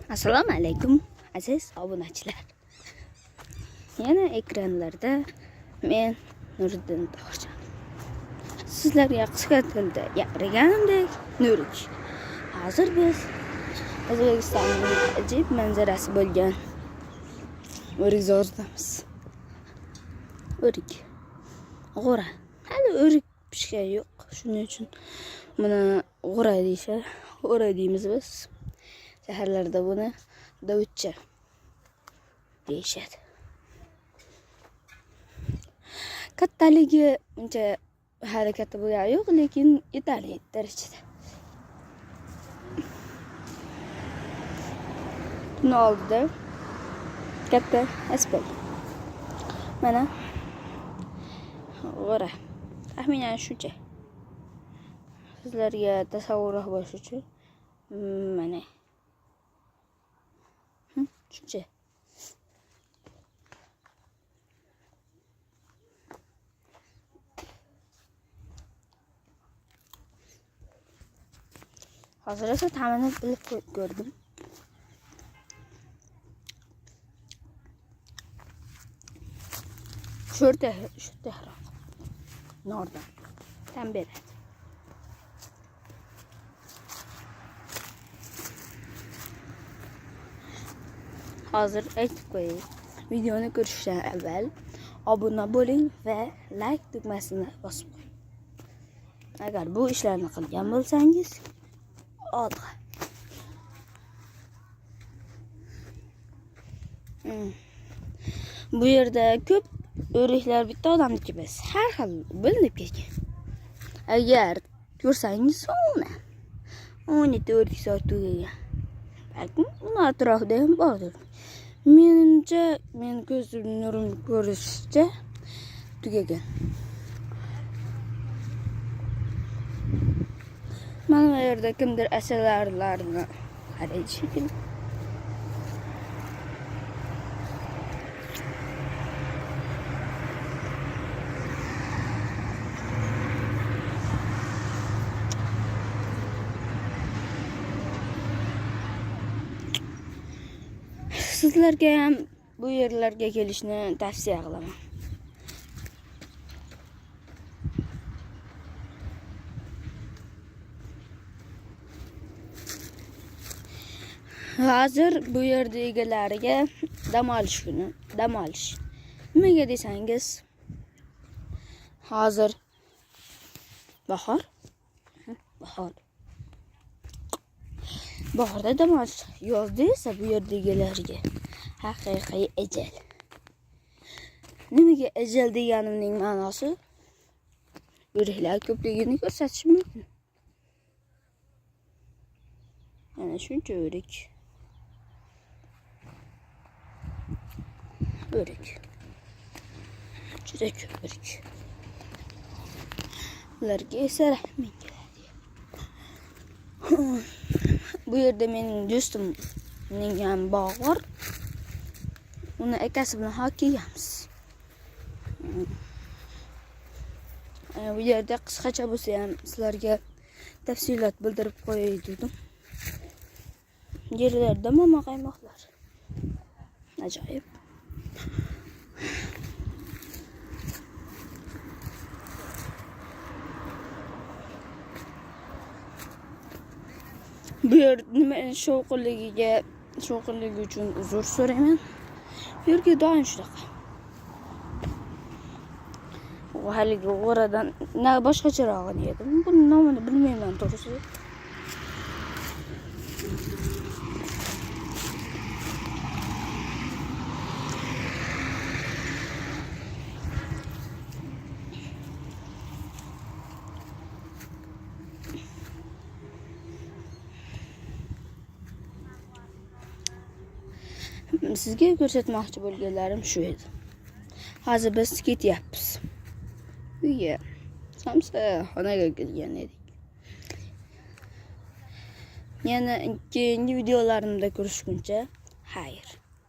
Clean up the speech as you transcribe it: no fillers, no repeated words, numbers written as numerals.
Assalomu alaykum, aziz obunachilar. Yana ekranlarda men Nuriddin Tohirjon. Sizlarga qisqa tilda gapirganimdek, Nurik. Hozir biz O'zbekistonning ajib manzarasi bo'lgan O'rikzordamiz. O'rik. G'o'ra. Hali o'rik pishgani yo'q. Shuning uchun buni g'o'ra deyishadi. G'o'ra deymiz biz. Shaharlarda buni dovutcha deyishadi. Kattaligi uncha hali katta bo'lgani yo'q, lekin yetarli darajada. Buni oldida katta aspal. Mana g'o'ra. Taxminan shuncha. Sizlarga tasavvurroq bo'lishi uchun mana shuncha. Hozir esa ta'mini bilib ko'rdim. Sho'rtahroq nordan ta'm beradi. Hozir aytib qo'yay. Videoni ko'rishdan avval obuna bo'ling va like tugmasini bosib qo'ying. Agar bu ishlarni qilgan bo'lsangiz, olg'a. Bu yerda ko'p o'riklar bitta odamniki emas, har xil bo'linib ketgan. Agar ko'rsangiz, o'nta o'rik tugagan. Balkim uni atrofida ham bordir. Menimcha, men ko'zim nurim ko'rishicha tugagan. Mana bu yerda kimdir asalarilarni qaraydi shekilli. Sizlarga ham bu yerlarga kelishni tavsiya qilaman. Hozir bu yerda egalariga dam olish kuni, dam olish. Nimaga desangiz, hozir bahor. Bahor. Bahorda dam olish, yozda esa bu yerda egalariga haqiqiy ajal. Nimaga ajal deganimning ma'nosi o'riklar ko'pligini ko'rsatish mumkin. Mana shuncha o'rik. O'rik. Juda ko'p o'rik. Ularga esa rahming keladi. Bu yerda mening do'stimning ham bog'i bor. Uni akasi bilan hokey yeyamiz. Bu yerda qisqacha bo'lsa ham sizlarga tafsilot bildirib qo'yay dedim. Yerlarda momaqaymoqlar. Ajoyib. Bu yer nima shovqinligi uchun uzr so'rayman. Bu yerga doim shunaqa. Haligi g'o'radan na boshqacharog'ini yedim. Buni nomini bilmayman to'g'risi. Sizga ko'rsatmoqchi bo'lganlarim shu edi. Hozir biz ketyapmiz. Uyga. Somsaxonaga kelgan edik. Yana keyingi videolarimda ko'rishguncha xayr.